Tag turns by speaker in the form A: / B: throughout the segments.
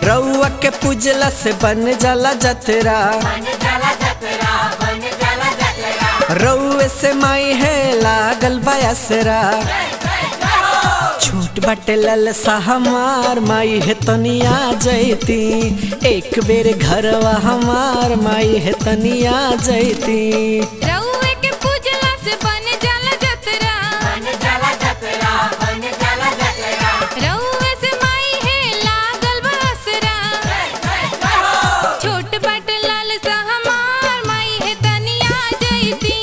A: रउआ के पूजला से बन जाला जतरा, रउए से माई है लागल बयासरा। छोट बाटे ललसा हमार माई है तनिया जैती, एक बेर घरवा हमार माई है तनिया जैती।
B: रउए के पूजला से बन जाला जतरा, रउए से माई है लागल बसरा। छोट बाटे ललसा हमार माई है तनिया जैती,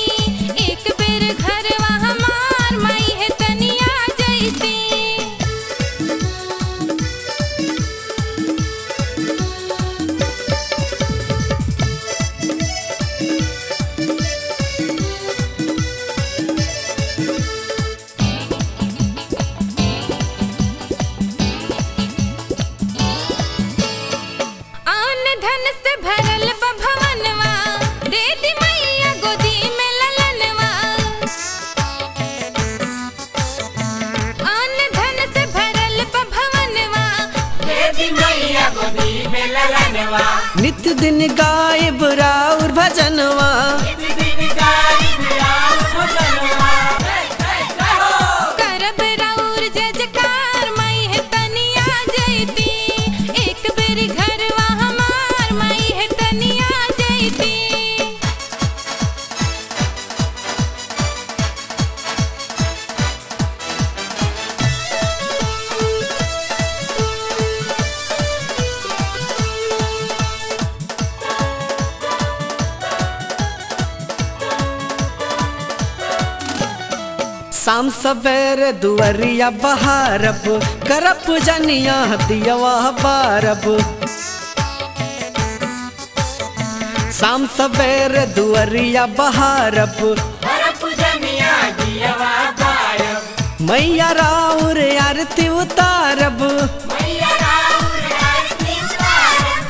B: एक बेर घरवा हमार माई है तनिया जैती। आन धन से भरल बा भवनवा, दे दी मैया गोदी में ललनवा। आन धन से भरल बा भवनवा,
C: दे दी मैया गोदी में ललनवा।
A: नित दिन गायब राउर भजनवा,
C: नित दिन गायब राउर भजनवा।
B: करब राउर जजकार माई है तनिया जैती, एक बेर घरवा हमार माई है तनिया जैती।
A: शाम सवेरे दुअरिया बहारब, करब पूजनिया दियवा बारब। शाम सवेरे दुअरिया बहारब,
C: पूजनिया दियवा बारब।
A: मैया राउर आरती उतारब।
C: मैया राउर आरती उतारब।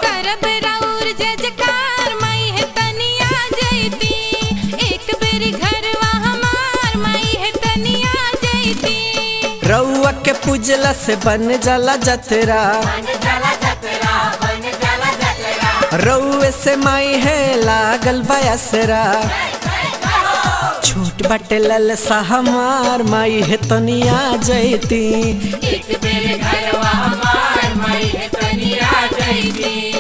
B: करब राउर जजकार माई है तनिया जैती, एक बेर घरवा हमार माई है तनिया जैती।
A: रउआ के पूजला से बन जाला जतरा, रउए से माई है लागल बयासरा। छोट बाटे ललसा हमार माई है तनिया जैती,
C: एक बेर घरवा हमार माई है तनिया जैती।